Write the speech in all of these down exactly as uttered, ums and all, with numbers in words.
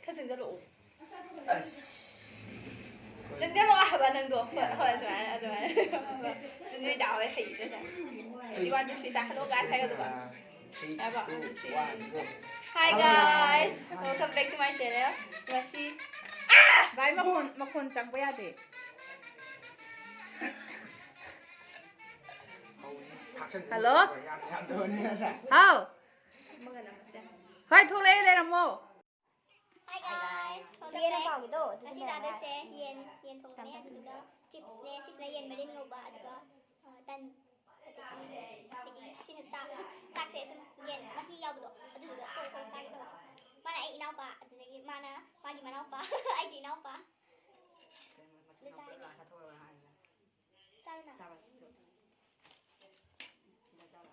ꯈꯔ ꯆꯪꯁꯤꯜꯂꯛꯑꯣ꯫ ꯑꯁ꯫ ꯆꯪꯁꯤꯜꯂꯛꯑꯣ ꯍꯥꯏꯕ ꯅꯪꯗꯣ꯫ ꯍꯣꯏ, ꯍꯣꯏ, ꯑꯗꯨꯃꯥꯏꯅ, ꯑꯗꯨꯃꯥꯏꯅ꯫ ꯑꯗꯨ ꯅꯣꯏ ꯗꯥ ꯍꯣꯏ ꯍꯩꯖꯗꯦ꯫ Ready, one, two, three, ꯆꯥꯈꯠꯂꯣ, guys, ꯍꯥꯏꯒꯗꯕ꯫ Three, ꯌꯥꯔꯕ? Two, one, go. Hi, guys. Welcome back to my channel. ꯉꯁꯤ ꯚꯥꯏ, ꯃꯈꯣꯟ, ꯃꯈꯣꯟ ꯆꯪꯕ ꯌꯥꯗꯦ꯫ Hello? ꯍꯥꯎ꯫ ꯍꯣꯏ, ꯊꯣꯛꯂꯛꯑꯦ, ꯂꯩꯔꯝꯃꯣ꯫ Hi, guys. Welcome back. ꯌꯦꯟ ꯑꯄꯥꯎꯒꯤꯗꯣ, ꯑꯗꯨꯗꯤ ꯉꯁꯤ ꯂꯩꯔꯝꯃꯣ꯫ ꯆꯥꯗꯣꯏꯁꯦ ꯌꯦꯟ, ꯌꯦꯟ ꯊꯣꯡꯕꯅꯦ, ꯑꯗꯨꯒ chipsꯅꯦ, ꯁꯤꯁꯤꯅ ꯌꯦꯟ ꯃꯔꯤꯟ ꯉꯧꯕ, ꯑꯗꯨꯒ, ꯑ, ꯇꯟ, ꯑꯗꯒꯤ, ꯑꯗꯒꯤ ꯁꯤꯅ ꯆꯥꯛ꯫ ꯆꯥꯛꯁꯦ ꯁꯨꯝ ꯌꯦꯟ ꯃꯍꯤ ꯌꯥꯎꯕꯗꯣ, ꯑꯗꯨꯗꯨꯒ ꯀꯣꯠ ꯀꯣꯠ ꯆꯥꯒꯦ ꯇꯧꯕ꯫ ꯃꯥꯅ ꯑꯩ ꯏꯅꯥꯎꯄꯥ, ꯑꯗꯨꯗꯒꯤ ꯃꯥꯅ ꯃꯥꯒꯤ ꯃꯅꯥꯎꯄꯥ, ꯑꯩꯒꯤ ꯏꯅꯥꯎꯄꯥ꯫ ꯑꯗꯨ ꯆꯥꯔꯒꯦ꯫ ꯆꯥꯔꯣ ꯅꯪ꯫ ꯆꯥꯕ꯫ ꯁꯤꯗ ꯆꯥꯕ꯫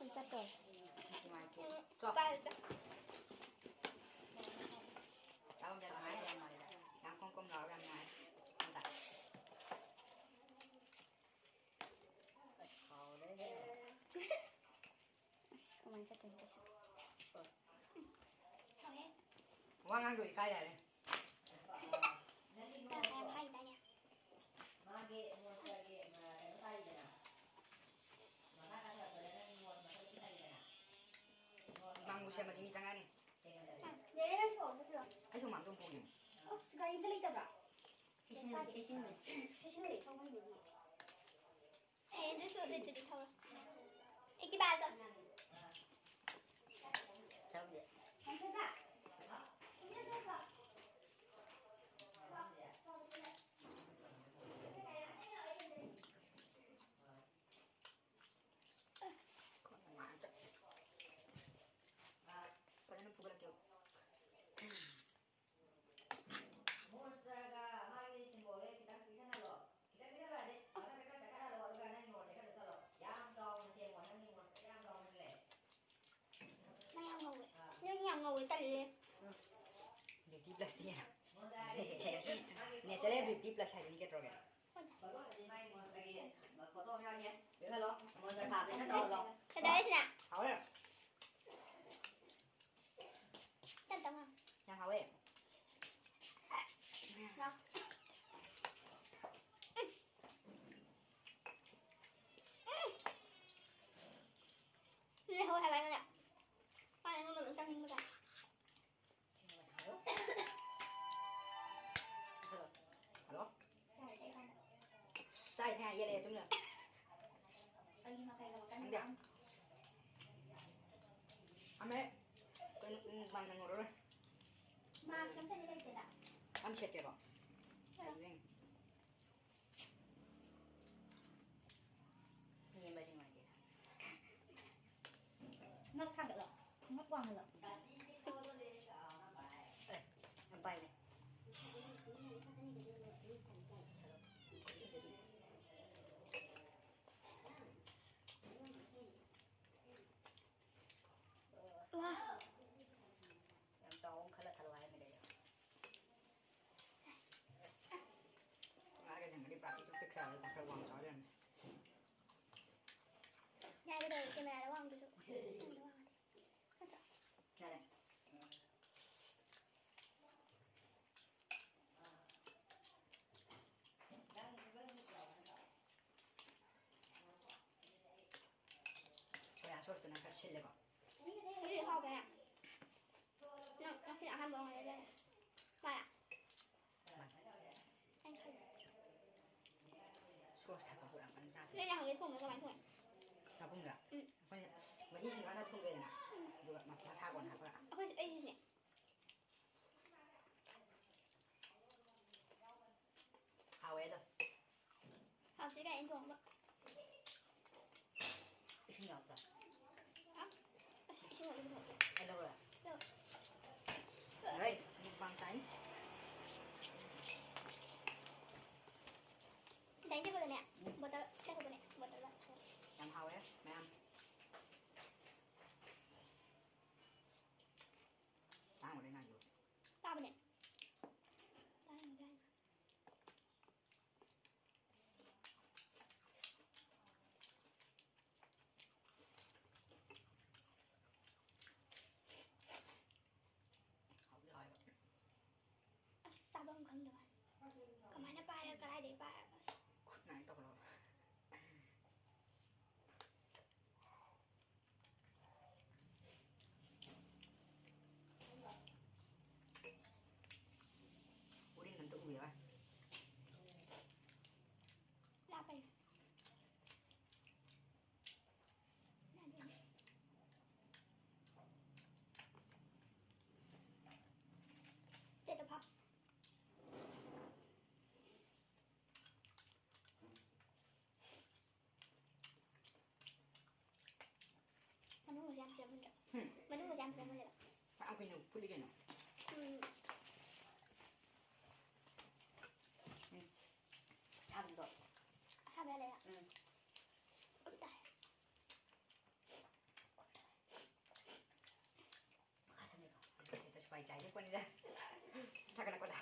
ꯎꯝ, ꯆꯠꯇꯣꯔꯦ꯫ ꯅꯨꯡꯉꯥꯏꯇꯦ꯫ ꯎꯝ, ꯆꯥꯎ꯫ ꯄꯥꯏꯔꯨꯆꯣ꯫ ꯆꯥꯕ ꯌꯥꯝ ꯅꯨꯡꯉꯥꯏ, ꯌꯥꯝ ꯅꯨꯡꯉꯥꯏ꯫ ꯌꯥꯝ ꯀꯣꯝ ꯀꯣꯝ ꯂꯥꯎꯔꯒ ꯌꯥꯝ ꯅꯨꯡꯉꯥꯏ꯫ ꯑꯁ, ꯍꯥꯎꯔꯦ꯫ ꯑꯁ, ꯀꯃꯥꯏꯅ ꯆꯠꯇꯣꯏꯅꯣ ꯇꯧꯁꯦ? ꯋꯥ ꯉꯥꯡꯗꯣ ꯏꯀꯥꯏꯔꯦ꯫ ꯀꯅꯥ ꯀꯅꯥ ꯐꯥꯏꯗꯥꯏꯅꯦ? ꯃꯥꯡꯕꯨ ꯁꯦꯝꯃꯗꯤ ꯃꯤ ꯆꯪꯉꯛꯑꯅꯤ꯫ ꯑꯩꯁꯨ ꯃꯥꯡꯗꯣ ꯄꯨꯒꯦ꯫ ꯑꯁ, ꯒꯥꯔꯤꯗ ꯂꯩꯇꯕ꯭ꯔꯥ? ꯁꯤꯁꯤꯟꯅꯗꯦ, ꯁꯤꯁꯤꯟꯅꯗꯦ꯫ ꯁꯤꯁꯤꯟꯅꯗꯦ, ꯊꯧꯕꯩꯗꯨꯗꯤ꯫ ꯑꯦ, ꯑꯗꯨꯁꯨ ꯑꯗꯨꯗꯨꯗꯤ ꯊꯧꯔꯣ꯫ ꯑꯦ, ꯀꯤ ꯕꯥꯏ ꯆꯠ꯫ ꯆꯠꯂꯨꯁꯦ꯫ ꯐꯖꯅ ꯐꯨꯒꯠꯂꯛꯀꯦꯕ꯫ ꯃꯣꯟꯁꯇꯔꯒ ꯃꯥꯒꯤ ꯁꯤꯝꯕꯣꯜꯒ ꯈꯤꯇꯪ ꯄꯤꯛꯁꯟꯍꯜꯂꯣ꯫ ꯈꯤꯇꯪ ꯄꯤꯛꯁꯟꯕ ꯍꯥꯏꯗꯤ ꯃꯊꯛꯇ ꯈꯔ ꯆꯠꯈꯠꯍꯜꯂꯣ, ꯑꯗꯨꯒ ꯅꯪꯒꯤ ꯃꯣꯟꯁꯦ ꯈꯔ ꯆꯠꯍꯜꯂꯣ꯫ ꯌꯥꯝ ꯆꯥꯎꯅ ꯁꯦꯝꯃꯣ, ꯅꯪꯒꯤ ꯃꯣꯟꯁꯦ ꯌꯥꯝ ꯆꯥꯎꯃꯜꯂꯦ꯫ ꯅꯪ ꯌꯥꯝ ꯉꯧꯋꯦ꯫ ꯑꯁ, ꯅꯣꯏꯅꯤ ꯌꯥꯝ ꯉꯧꯋꯦ, ꯇꯜꯂꯦ꯫ Beauty plus ꯅꯤ ꯀꯩꯅꯣ꯫ Natural beauty plus ꯍꯥꯏꯗꯨꯅꯤ ꯀꯩꯗꯧꯔꯒꯦ? ꯐꯣꯇꯣ ꯑꯃ ꯌꯥꯎꯔꯤꯌꯦ꯫ ꯄꯤꯈꯠꯂꯣ꯫ ꯃꯣꯟꯁꯇꯔ ꯁꯥꯕꯅꯤꯅ ꯇꯧꯍꯜꯂꯣ꯫ ꯀꯩꯗꯧꯔꯦ ꯁꯤꯅ? ꯍꯥꯎꯔꯦ꯫ ꯇꯞ ꯇꯞ ꯉꯥꯡꯉꯨ꯫ ꯍꯣꯏ꯫ ꯂꯩꯍꯧꯋꯦ ꯍꯥꯏꯕ ꯑꯩꯉꯣꯟꯗ꯫ ꯃꯥꯅ ꯑꯩꯉꯣꯟꯗ ꯂꯣꯏ ꯆꯪꯅꯤꯡꯕ ꯇꯥꯏ꯫ ꯍꯜꯂꯣ꯫ ꯆꯥꯏ ꯊꯦꯡ ꯌꯦꯜꯂꯦ ꯑꯗꯨꯝꯅ꯫ ꯈꯪꯗꯦ꯫ ꯑꯃ ꯀꯩꯅꯣ, ꯎꯝ, ꯃꯥꯡꯅ ꯉꯧꯔꯔꯣꯏ꯫ ꯃꯥꯛꯁ ꯑꯝꯇꯗꯤ ꯂꯩꯇꯦꯗ꯫ ꯑꯝ ꯁꯦꯠꯀꯦꯀꯣ꯫ ꯍꯣꯏ꯫ ꯌꯦꯡꯉꯦ꯫ ꯅꯦꯝꯕꯁꯤ ꯅꯨꯡꯉꯥꯏꯇꯦꯗ꯫ ꯉꯛ ꯊꯥꯡꯒꯠꯂꯣ꯫ ꯉꯛ ꯋꯥꯡꯍꯜꯂꯣ꯫ ꯑꯦ, ꯌꯥꯝ ꯄꯥꯏꯅꯦ꯫ ꯋꯥ꯫ ꯌꯥꯝ ꯆꯥꯎꯕ ꯑꯃ ꯈꯜꯂ ꯊꯜꯂꯣ ꯍꯥꯏꯔꯝꯃꯤ ꯀꯩꯅꯣ꯫ ꯑꯁ꯫ ꯉꯥꯒ ꯁꯦꯡꯒꯗꯤ ꯄꯥꯛ ꯄꯤꯛꯇ꯭ꯔꯨ ꯄꯤꯛꯈ꯭ꯔꯦ ꯍꯥꯏꯕ ꯈꯔ ꯋꯥꯡ ꯆꯥꯎ ꯂꯩꯔꯝꯃꯦ꯫ ꯌꯥꯔꯦ, ꯂꯣꯏꯔꯦ, ꯀꯦꯃꯦꯔꯥꯗ ꯋꯥꯡꯗ꯭ꯔꯁꯨ꯫ ꯅꯠꯇ꯭ꯔꯣ? ꯌꯥꯔꯦ꯫ ꯁꯣꯌꯥ ꯁꯣꯁꯇꯨꯅ ꯈꯔ ꯁꯤꯜꯂꯦꯀꯣ꯫ ꯑꯗꯨꯗꯤ ꯍꯥꯎꯕ ꯌꯥꯏ꯫ ꯅꯪ ꯉꯁꯤ ꯑꯍꯥꯟꯕ ꯑꯣꯏꯔꯦ꯫ ꯃꯥꯔꯥ? ꯃꯥꯅꯦ꯫ ꯑꯩꯅ ꯈꯜꯂꯦ꯫ ꯁꯣꯁ ꯊꯛꯄ ꯄꯣꯠ ꯌꯥꯝ ꯀꯟꯅ ꯆꯥꯗꯦ꯫ ꯅꯣꯏ ꯅꯍꯥꯟꯒꯩ ꯊꯣꯡꯕꯗꯣ ꯀꯃꯥꯏꯅ ꯊꯣꯡꯉꯤ? ꯆꯥꯛꯈꯨꯝꯗ? ꯎꯝ꯫ ꯑꯩꯈꯣꯏꯅ ꯃꯍꯤꯁꯤꯡꯗꯣ ꯍꯥꯟꯅ ꯊꯣꯡꯗꯣꯛꯑꯦꯗꯅ, ꯎꯝ꯫ ꯑꯗꯨꯒ ꯃ-, ꯃꯁꯥ ꯀꯣꯟꯅ ꯍꯥꯞꯄꯒ꯫ ꯑꯩꯈꯣꯏꯁꯨ, ꯑꯩꯁꯨꯅꯦ꯫ ꯍꯥꯎꯋꯦ ꯑꯗꯣ꯫ ꯍꯥꯎꯇꯦ ꯀꯥꯏ ꯑꯩꯅ ꯊꯣꯡꯕ꯫ ꯏꯁꯤꯡ ꯌꯥꯎꯕ꯭ꯔꯥ? ꯍꯥ? ꯑꯁ, ꯏꯁꯤꯡ ꯑꯣꯏꯅ ꯊꯣꯡꯒꯦ꯫ ꯑꯩ ꯂꯧꯔꯣꯏ꯫ ꯂꯧ꯫ ꯍꯣꯏ, mukbang ꯆꯥꯏꯅꯤ꯫ Dining tableꯗꯅꯦ, ꯎꯝ꯫ Bottle ꯀꯩꯗꯧꯕꯅꯦ, bottle ꯂꯥꯛꯑꯦ꯫ ꯌꯥꯝ ꯍꯥꯎꯋꯦ, ꯃꯌꯥꯝ꯫ ꯎꯏꯌꯦ꯫ ꯂꯥꯞꯄꯩ꯫ ꯄ꯭ꯂꯦꯠꯇ ꯐꯥ꯫ ꯃꯅꯨꯡꯒꯁꯦ ꯌꯥꯝ ꯐꯖꯕ ꯃꯥꯟꯗ꯭ꯔꯥ? ꯎꯝ꯫ ꯃꯅꯨꯡꯒꯁꯦ ꯌꯥꯝ ꯐꯖꯕ ꯃꯥꯟꯗ꯭ꯔꯥ? ꯌꯥꯝ ꯀꯨꯏꯅ ꯐꯨꯠꯂꯤ ꯀꯩꯅꯣ꯫ ꯎꯝ꯫ ꯎꯝ꯫ ꯁꯥꯕꯗꯣ꯫ ꯑꯁꯥꯕ ꯌꯥꯗꯦ꯫ ꯎꯝ꯫ ꯑꯗꯨ ꯇꯥꯏ꯫ ꯃꯈꯥ ꯊꯝꯃꯦꯀꯣ꯫ ꯍꯦꯛꯇ ꯁꯨꯄꯥꯏ ꯆꯥꯏꯗꯦ ꯄꯣꯠꯅꯤꯗ꯫ ꯊꯥꯒꯠꯂꯛꯄꯗ꯫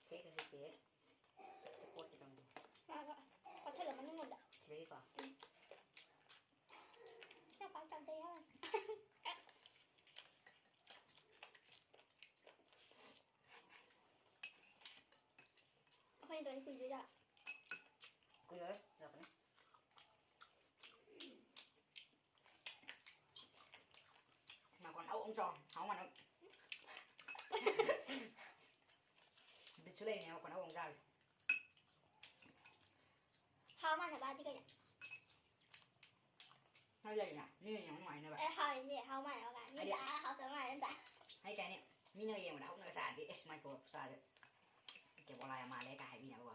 ꯊꯦꯛꯀꯁꯦ ꯇꯦ꯫ ꯀꯣꯠꯀꯦ ꯇꯧꯅꯤ꯫ ꯂꯥꯛꯑꯒ ꯀꯣꯠꯁꯜꯂꯣ ꯃꯅꯨꯡ ꯂꯣꯝꯗ꯫ ꯁꯤꯗꯒꯤꯀꯣ꯫ ꯎꯝ꯫ ꯌꯥꯝ ꯄꯥꯛ ꯇꯧꯗꯦ ꯌꯥꯔꯦ꯫ ꯑꯩꯈꯣꯏꯅ ꯇꯧꯔꯤ ꯀꯨꯏꯗꯣꯏꯔꯥ? ꯀꯨꯏꯔꯣꯏ, ꯂꯥꯛꯀꯅꯤ꯫ ꯅꯥꯀꯣꯟ ꯍꯧ ꯑꯃ ꯆꯥꯎ, ꯍꯥꯎ ꯃꯥꯟꯅꯕ꯫ ꯕꯤꯠꯁꯨ ꯂꯩꯅꯦ, ꯅꯥꯀꯣꯟ ꯍꯧ ꯑꯃ ꯆꯥꯕꯁꯦ꯫ ꯍꯥꯎ ꯃꯥꯟꯅꯕ ꯍꯥꯏꯗꯤ ꯀꯩꯅꯣ? ꯍꯥꯏ ꯂꯩꯅ, ꯃꯤꯅ ꯌꯦꯡꯕ ꯅꯨꯡꯉꯥꯏꯅꯕ꯫ ꯑꯦ, ꯍꯥꯎꯏꯅꯦ, ꯍꯥꯎ ꯃꯥꯟꯅꯕ ꯀꯥꯏꯅ꯫ ꯃꯤ ꯍꯥꯏꯗꯤ ꯇꯥꯔ ꯍꯥꯎꯇꯕ ꯃꯥꯟꯅꯕ ꯆꯥꯏ꯫ ꯍꯥꯏ ꯀꯩ ꯍꯥꯏꯅꯤ, ꯃꯤꯅ ꯌꯦꯡꯕꯗ ꯍꯧꯅꯒ ꯆꯥꯔꯗꯤ, "ꯑꯦꯁ, ꯃꯥꯏ ꯈꯨꯍꯥꯎ ꯈꯨꯆꯥꯁꯦ ꯀꯦꯕꯣꯂꯥ ꯌꯥꯝ ꯃꯥꯜꯂꯦ" ꯀꯥꯏ ꯍꯥꯏꯕꯤꯅꯕꯀꯣ꯫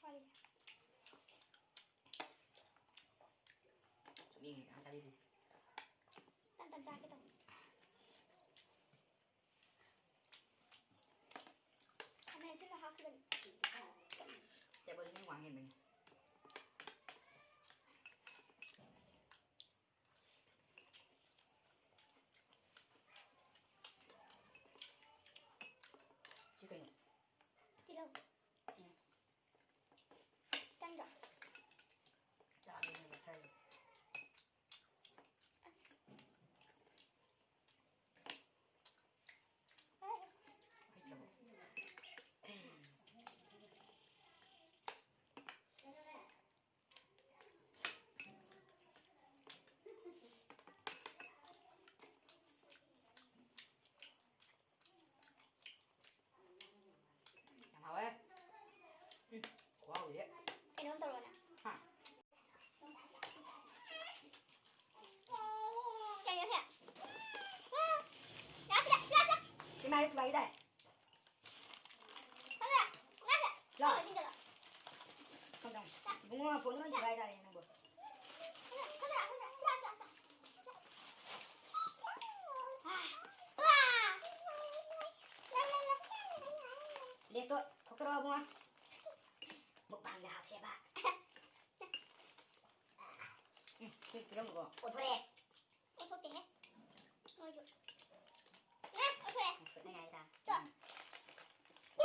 ꯋꯥꯔꯤ꯫ ꯁꯨꯝ ꯌꯦꯡꯉꯤ ꯀꯥꯟ ꯆꯥꯕꯤꯗꯣꯏꯁꯦ꯫ ꯇꯞ ꯇꯞ ꯆꯥꯒꯦ ꯇꯧꯕ꯫ ꯈꯥꯃꯦꯟ ꯑꯁꯤꯟꯕ ꯍꯥꯞꯈꯤꯕꯅꯤ꯫ ꯇꯦꯕꯜꯁꯤ ꯃꯤ ꯋꯥꯡ ꯍꯦꯟꯕꯩꯅꯦ꯫ ꯁꯤ ꯀꯩꯅꯣ? ꯇꯤꯜꯍꯧ꯫ ꯂꯥꯛꯏꯗꯥꯏ? ꯂꯥꯛ꯫ ꯏꯕꯨꯡꯉꯣ, ꯐꯣꯟꯗꯣ ꯂꯣꯏ ꯊꯨꯒꯥꯏ ꯇꯥꯔꯦ ꯅꯪꯕꯣ꯫ ꯂꯦꯁꯇꯣ ꯈꯣꯛꯇꯣꯔꯛꯑꯣ ꯏꯕꯨꯡꯉꯣ꯫ ꯃꯨꯛꯕꯥꯡꯗ ꯍꯥꯞꯁꯦꯕ꯫ ꯎꯝ, ꯁꯤ ꯄꯤꯔꯝꯃꯨꯀꯣ꯫ ꯑꯣꯟꯊꯣꯔꯛꯑꯦ꯫ ꯑꯣꯟꯊꯣꯛꯇꯦꯍꯦ꯫ ꯃꯣꯏꯁꯨ꯫ ꯑꯦ, ꯑꯣꯟꯊꯣꯔꯛꯑꯦ꯫ ꯐꯨꯠꯅꯉꯥꯏ ꯇꯥ꯫ ꯆꯣ꯫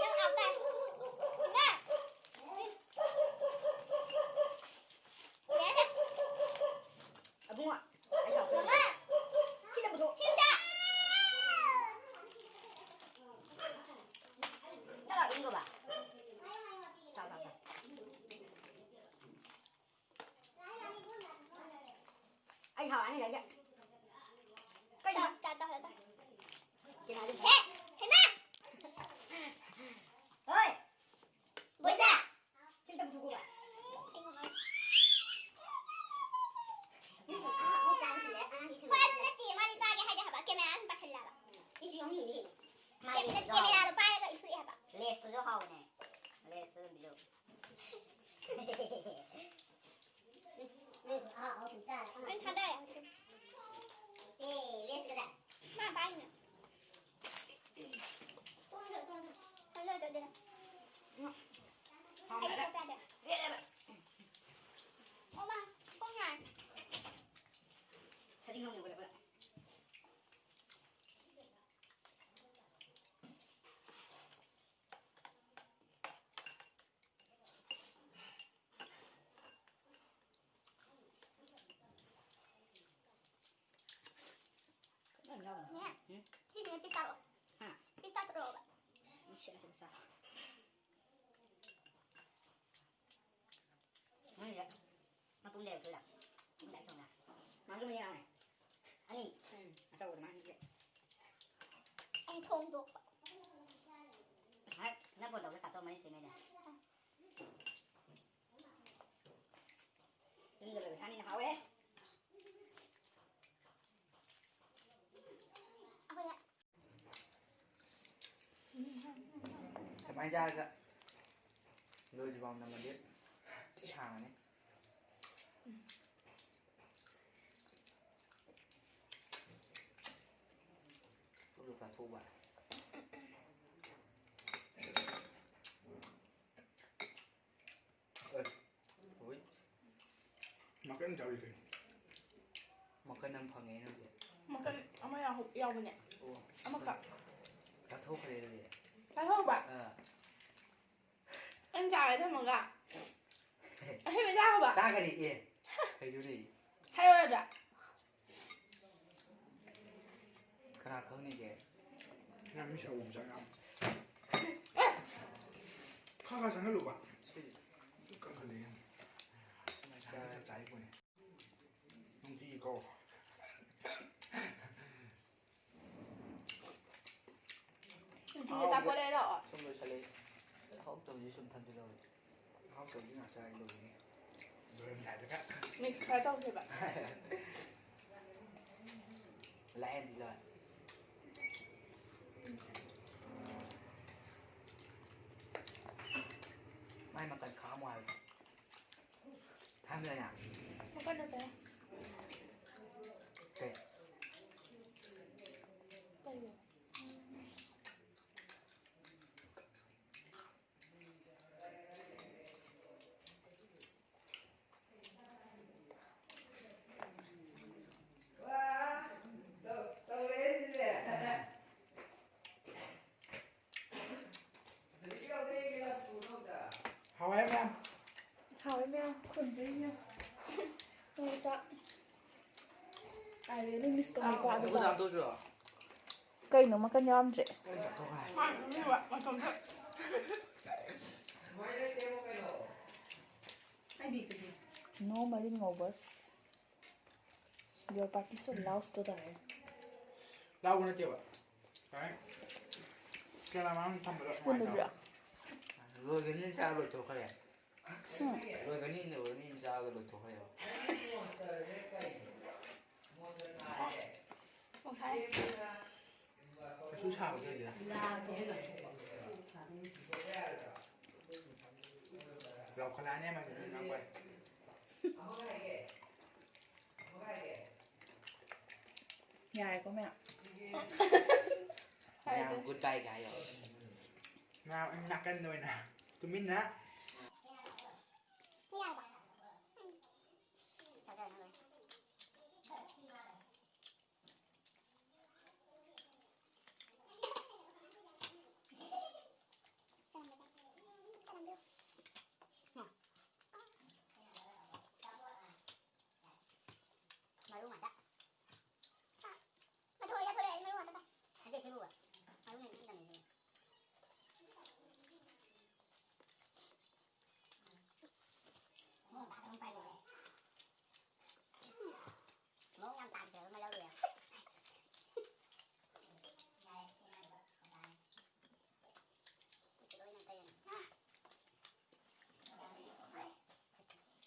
ꯅꯪ ꯑꯥꯎ ꯇꯥꯏ꯫ ꯅꯪ꯫ ꯌꯥꯔꯦ꯫ ꯑꯕꯨꯡꯉꯣ, ꯑꯩ ꯁꯥꯎꯔꯛꯇꯣꯏꯅꯦ꯫ ꯃꯃꯥ! ꯁꯤꯗ ꯄꯨꯊꯣꯛ꯫ ꯁꯤꯗ! ꯆꯠꯂꯣ, ꯏꯪꯒꯣꯕ꯫ ꯆꯥꯎ, ꯆꯥꯎ, ꯆꯥꯎ꯫ ꯑꯩ ꯍꯥꯎꯔꯅꯤ ꯑꯗꯩꯗꯤ꯫ ꯀꯩꯅꯣ? ꯇꯥ, ꯇꯥ, ꯇꯥ, ꯇꯥ꯫ ꯀꯩꯅꯣ ꯍꯥꯏꯗꯣꯏꯅꯣ? ꯍꯦ! ꯍꯩꯃꯥ! ꯍꯣꯏ! ꯕꯣꯏꯆꯥ! ꯁꯤ ꯑꯝꯇ ꯄꯨꯊꯣꯛꯈꯣꯕ꯫ ꯍꯣꯏ, ꯑꯗꯨ ꯅꯠꯇꯦ, ꯃꯥꯗꯤ ꯆꯥꯒꯦ ꯍꯥꯏꯗꯦ ꯍꯥꯏꯕ, ꯀꯦꯃꯦꯔꯥ ꯑꯗꯨꯝ ꯄꯥꯏꯁꯜꯂꯦ ꯍꯥꯏꯕ꯫ ꯃꯥꯗꯤ ꯀꯦꯃꯦꯔꯥꯗꯣ ꯄꯥꯏꯔꯒ ꯏꯟꯊꯣꯔꯛꯑꯦ ꯍꯥꯏꯕ꯫ ꯂꯦꯁꯇꯨꯁꯨ ꯍꯥꯎꯕꯅꯦ꯫ ꯂꯦꯁꯇꯨ ꯑꯗꯨꯝ ꯄꯤꯖꯧ꯫ ꯅꯪ ꯑꯍꯥꯎ ꯑꯍꯥꯎ ꯁꯨꯝ ꯆꯥꯔ ꯈꯪꯉꯛꯀꯅꯤ꯫ ꯑꯩ ꯊꯥꯗꯔꯦ ꯍꯧꯖꯤꯛ꯫ ꯑꯦ, ꯂꯦꯁ ꯀꯗꯥꯏ? ꯃꯥ ꯄꯥꯏꯅꯦ꯫ ꯇꯣꯛꯑꯣ, ꯇꯣꯛꯑꯣ, ꯇꯣꯛꯑꯣ꯫ ꯊꯥꯗꯔꯦ, ꯊꯥꯗꯔꯦ꯫ ꯎꯝ꯫ ꯑꯩ ꯆꯥꯛ ꯆꯥꯗꯦ꯫ ꯄꯦꯜꯂꯦꯕ꯫ ꯑꯣ ꯃꯥ, ꯄꯨꯡ ꯌꯥꯔꯦ꯫ ꯁꯖꯤꯡ ꯂꯧꯅꯤ ꯑꯩꯈꯣꯏ꯫ ꯌꯥꯝ ꯌꯥꯎꯕꯅꯦ꯫ ꯅꯦ, ꯎꯝ? ꯁꯤꯁꯤꯅ ꯄꯤꯁ ꯇꯥꯔꯛꯑꯣ꯫ ꯍꯥ? ꯄꯤꯁ ꯇꯥꯊꯣꯔꯛꯑꯣꯕ꯫ ꯎꯝ, ꯁꯦꯠꯂ ꯁꯦꯠꯂ ꯆꯥ꯫ ꯅꯪꯒꯤꯁꯦ ꯃꯄꯨꯝ ꯂꯩꯔꯛꯇꯣꯏꯔꯥ? ꯃꯄꯨꯝ ꯂꯩꯔꯛ ꯊꯣꯡꯉꯦ꯫ ꯃꯥꯁꯨ ꯃꯌꯥꯝ ꯌꯥꯎꯔꯦ꯫ ꯑꯅꯤ꯫ ꯎꯝ, ꯑꯆꯧꯕꯗ ꯃꯥ ꯑꯅꯤ ꯄꯤꯔꯛꯑꯦ꯫ ꯑꯩ ꯊꯣꯡꯗꯣꯛꯄ꯫ ꯉꯁꯥꯏ ꯅꯪ ꯐꯣꯟ ꯇꯧꯕꯗ ꯀꯥꯞꯊꯣꯛꯑꯝꯃꯅꯤ ꯁꯤꯃꯦꯟꯗ꯫ ꯌꯨꯝꯗ ꯂꯣꯏꯕ ꯁꯥꯅꯤꯅ ꯍꯥꯎꯋꯦ꯫ ꯑꯩꯈꯣꯏꯅ ꯆꯥꯔꯒ ꯂꯣꯏꯗ꯭ꯔꯤꯐꯥꯎ ꯅꯝꯃꯗꯤ ꯊꯤ ꯁꯥꯡꯉꯅꯤ꯫ ꯆꯥꯊꯣꯛꯎꯕ꯫ ꯑꯦ, ꯍꯣꯏ꯫ ꯃꯈꯟ ꯆꯥꯎꯔꯤ ꯀꯩꯅꯣ꯫ ꯃꯈꯟ ꯑꯃ ꯐꯪꯉꯦ ꯅꯪꯒꯤ꯫ ꯃꯈꯟ ꯑꯃ ꯌꯥꯎ-, ꯌꯥꯎꯕꯅꯦ꯫ ꯑꯣ꯫ ꯑꯃꯈꯛ꯫ ꯆꯥꯊꯣꯛꯈ꯭ꯔꯦ ꯑꯗꯨꯗꯤ꯫ ꯆꯥꯊꯣꯛꯈ꯭ꯔꯕ? ꯑꯥ꯫ ꯅꯪ ꯆꯥꯒꯦ ꯊꯝꯃꯒ꯫ ꯑꯍꯦꯟꯕ ꯆꯥꯈ꯭ꯔꯕ? ꯆꯥꯈ꯭ꯔꯦ, ꯑꯦ꯫ ꯀꯩꯗꯧꯔꯤ? ꯍꯥꯏꯔꯛꯑꯣ ꯌꯥꯗ꯭ꯔꯥ? ꯀꯅꯥ ꯈꯪꯅꯤꯒꯦ? ꯅꯪ ꯃꯤ ꯁꯥꯎꯕ ꯆꯪꯉꯛꯑꯣ꯫ ꯈꯔ ꯈꯔ ꯆꯪꯍꯜꯂꯨꯕ꯫ ꯁꯤ ꯀꯟꯈꯠꯂꯛꯑꯦ꯫ ꯆꯞ ꯆꯥꯔꯤ ꯄꯣꯠꯅꯤ꯫ ꯅꯨꯡꯇꯤꯒꯤ ꯀꯧ꯫ ꯅꯨꯡꯇꯤꯒꯤ ꯑꯆꯥꯄꯣꯠ ꯂꯩꯔꯛꯑꯣ꯫ ꯁꯨꯝ ꯂꯣꯏꯁꯜꯂꯛꯑꯦ꯫ ꯍꯥꯎꯇꯕꯁꯤ ꯁꯨꯝ ꯊꯝꯖꯤꯜꯂꯛꯑꯣ꯫ ꯍꯥꯎꯇꯕꯗꯤ ꯉꯥꯛ ꯆꯥꯔꯗꯤ ꯂꯣꯏꯔꯦꯅꯦ꯫ ꯂꯣꯏꯔꯝꯗꯥꯏꯗꯒ꯫ Mix ꯈꯔ ꯇꯧꯁꯦꯕ꯫ ꯂꯥꯛꯑꯦ ꯑꯗꯨꯗꯤ ꯂꯥꯛꯑꯦ꯫ ꯃꯥꯏ ꯃꯇꯟ ꯈꯥꯛꯑꯝꯃꯣ ꯍꯥꯏꯕ꯫ ꯊꯥꯡꯗꯅꯦ꯫ ꯃꯈꯜ ꯅꯠꯇꯦ꯫ ꯀꯩ? ꯀꯩꯅꯣ? ꯍꯥꯎꯋꯦ ꯃꯌꯥꯝ꯫ ꯍꯥꯎꯋꯦ ꯃꯌꯥꯝ꯫ ꯈꯨꯟꯁꯦ ꯌꯦꯡꯉꯣ꯫ ꯃꯣꯏ ꯆꯥꯛ꯫ I really miss the ꯃꯩꯄꯥꯗꯣ꯫ ꯀꯩꯅꯣ ꯃꯀꯟ ꯌꯥꯎꯔꯝꯗ꯭ꯔꯦ꯫ No ꯃꯔꯤꯟ ꯉꯧꯕ꯫ Your party so loud ꯇꯣ ꯇꯥꯔꯦ꯫ ꯂꯥꯎꯕ ꯅꯠꯇꯦꯕ꯫ ꯀꯩ ꯍꯥꯏ-, ꯀꯦꯃꯦꯔꯥ ꯃꯥꯡ ꯊꯝꯕꯗ spoon ꯅꯨꯡꯉꯥꯏꯇꯕ꯫ ꯂꯩꯕ꯭ꯔꯥ? ꯂꯣꯏꯒꯅꯤ ꯆꯥ ꯂꯣꯏꯊꯣꯛꯈ꯭ꯔꯦ꯫ ꯎꯝ꯫ ꯂꯣꯏꯒꯅꯤ, ꯂꯣꯏꯒꯅꯤ ꯆꯥꯕ ꯂꯣꯏꯊꯣꯛꯈ꯭ꯔꯦꯕ꯫ ꯀꯩꯁꯨ ꯁꯥꯕ ꯅꯠꯇꯦꯗ꯫ ꯂꯥꯎꯈꯠꯂꯛꯑꯅꯤ ꯑꯃꯗꯨꯅ ꯅꯪ ꯋꯥꯏ꯫ ꯌꯥꯔꯦꯀꯣ ꯃꯌꯥꯝ꯫ ꯃꯌꯥꯝ ꯒꯨꯗ ꯕꯥꯏꯒ ꯍꯥꯏꯌꯣ꯫ ꯃꯌꯥꯝ ꯅꯥꯀꯟꯗ ꯑꯣꯏꯅ ꯇꯨꯃꯤꯟꯅ꯫ ꯃꯔꯨ ꯉꯥꯛꯇ꯫ ꯃꯊꯣꯏ ꯌꯥꯊꯣꯏ ꯑꯩ ꯃꯔꯨ ꯉꯥꯛꯇ ꯇꯥꯏ꯫ ꯅꯠꯇꯦ ꯁꯤꯕꯨ꯫ ꯃꯔꯨ ꯉꯥꯛꯇ ꯇꯝꯃꯤꯁꯤꯅꯦ꯫ ꯃꯑꯣꯡ ꯇꯥꯗ꯭ꯔꯣ ꯄꯥꯏꯔꯤꯁꯦ? ꯃꯑꯣꯡ ꯌꯥꯝ ꯇꯥꯗ꯭ꯔꯕ ꯑꯃ ꯂꯧꯔꯨꯔꯦ꯫ ꯈꯨꯠꯁꯦ ꯂꯣꯏꯅ ꯇꯩꯔꯅꯤ꯫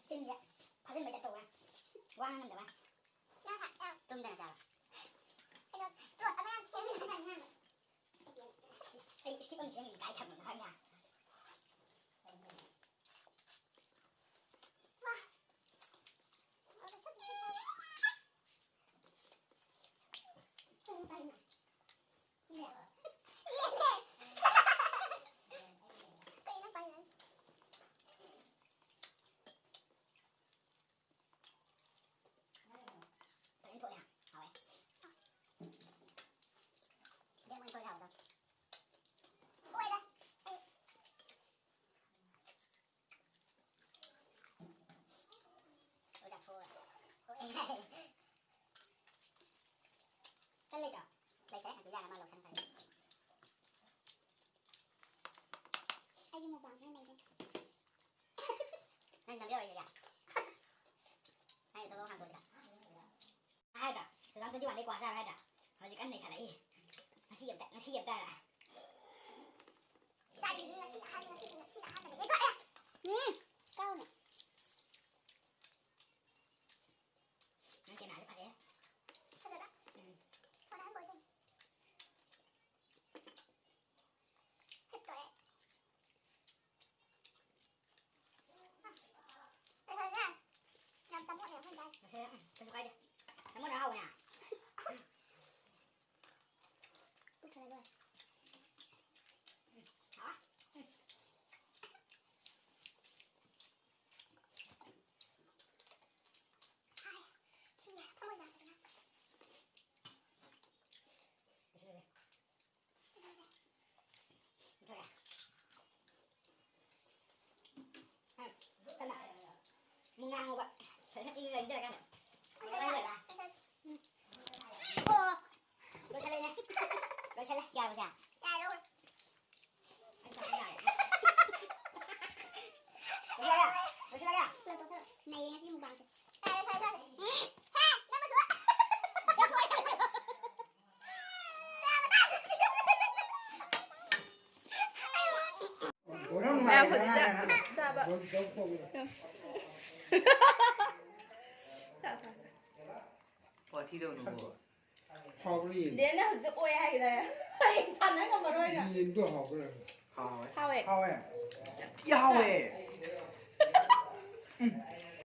ꯆꯤꯟꯁꯦ ꯐꯥꯖꯤꯟꯕꯩ ꯇꯥꯏꯞ ꯇꯧꯕ꯫ ꯋꯥ ꯉꯥꯡꯉꯝꯗꯕ꯫ ꯇꯨꯝꯗꯅ ꯆꯥꯕ꯫ ꯀꯩꯅꯣ, ꯔꯣꯁ ꯑꯃ ꯌꯥꯝ ꯁꯦꯝꯃꯤ꯫ ꯑꯩ ꯏꯁꯀꯤꯞ ꯑꯃ ꯁꯦꯝꯃꯤ, ꯗꯥꯏ ꯊꯝꯃꯒ ꯈꯪꯉꯦ꯫ ꯐꯖꯅ ꯊꯣꯛꯑꯦ꯫ ꯍꯥꯎꯋꯦ꯫ ꯏꯕꯦꯝꯃ, ꯑꯩꯈꯣꯏ ꯆꯥꯕꯗꯣ꯫ ꯑꯣꯏꯔꯦ꯫ ꯑꯩ ꯂꯣꯏ ꯆꯥꯊꯣꯛꯑꯒ꯫ ꯀꯩꯝ ꯂꯩꯇ꯭ꯔꯣ? ꯂꯩꯇ꯭ꯔꯦ, ꯑꯗꯨ ꯌꯥꯔꯦ, ꯃꯥ ꯂꯧꯁꯟꯈ꯭ꯔꯦ꯫ ꯑꯩꯒꯤ ꯃꯨꯛꯕꯥꯡꯁꯤꯅ ꯂꯩꯔꯦ꯫ ꯅꯪ ꯅꯝꯕꯤꯔꯣ ꯑꯩꯁꯦ? ꯅꯪ ꯊꯕꯛ ꯍꯥꯡꯗꯣꯛꯑꯁꯤꯔ? ꯍꯥꯏꯗ꯭ꯔꯥ? ꯇꯨ ꯊꯥꯎꯖꯟ ꯇ꯭ꯋꯦꯟꯇꯤ ꯋꯥꯟꯗꯩ ꯀ꯭ꯋꯥ ꯆꯥꯔꯣꯏ ꯍꯥꯏꯗ꯭ꯔꯥ? ꯍꯧꯖꯤꯛ ꯀꯟꯅ ꯅꯩꯈꯠꯂꯛꯏ꯫ ꯉꯁꯤ ꯑꯝꯇ, ꯉꯁꯤ ꯑꯝꯇ꯫ ꯆꯥꯗ꯭ꯔꯤꯕꯅꯤ ꯉꯁꯤ ꯑꯍꯥꯟꯕ, ꯉꯁꯤꯗꯤ ꯉꯁꯤꯅ ꯑꯍꯥꯟꯕꯅꯦ꯫ ꯑꯦ, ꯇꯣꯛꯑꯦ! ꯎꯝ, ꯀꯥꯎꯅꯦ꯫ ꯅꯪ cameraꯁꯦ ꯐꯖꯩꯍꯦ꯫ ꯐꯖꯕ꯭ꯔꯥ? ꯎꯝ꯫ ꯐꯣꯟ ꯑꯍꯟꯕ ꯑꯣꯏꯗꯣꯏꯅꯦ꯫ ꯍꯤꯞꯇꯣꯔꯦ꯫ ꯌꯥꯔꯦ, ꯂꯧꯔꯦ꯫ ꯂꯣꯏꯁꯤꯜꯂꯒꯦ? ꯂꯣꯏꯁꯤꯜꯂꯒꯦ? ꯂꯣꯏꯁꯤꯜꯂꯣ, ꯂꯣꯏꯁꯤꯜꯂꯣ꯫ ꯅꯩꯌꯦ ꯉꯁꯤꯒꯤ ꯃꯨꯛꯕꯥꯡꯁꯦ꯫ ꯌꯥꯔꯦ, ꯁꯥꯔꯦ, ꯁꯥꯔꯦ꯫ ꯍꯦ, ꯅꯪ ꯃꯆꯨ꯫ ꯃꯌꯥꯝ ꯍꯧꯖꯤꯛꯇ ꯆꯥꯕ꯫ ꯆꯥ, ꯆꯥ, ꯆꯥ꯫ ꯋꯥꯊꯤ ꯇꯧꯅꯨꯀꯣ꯫ ꯍꯥꯎꯕ꯭ꯔꯥ ꯌꯦꯡꯒꯦ꯫ ꯗꯦꯟꯅ ꯍꯧꯖꯤꯛ ꯑꯣꯏ ꯍꯥꯏꯈꯤꯗꯥꯏ? ꯍꯌꯦꯡ ꯁꯥꯟꯅ ꯉꯝꯃꯔꯣꯏꯅ꯫ ꯌꯦꯟꯗꯣ ꯍꯥꯎꯕ꯭ꯔꯥ? ꯍꯥꯎꯋꯦ꯫ ꯍꯥꯎꯋꯦ꯫ ꯍꯥꯎꯋꯦ? ꯌꯥꯝ ꯊꯤ ꯍꯥꯎꯋꯦ꯫ ꯎꯝ꯫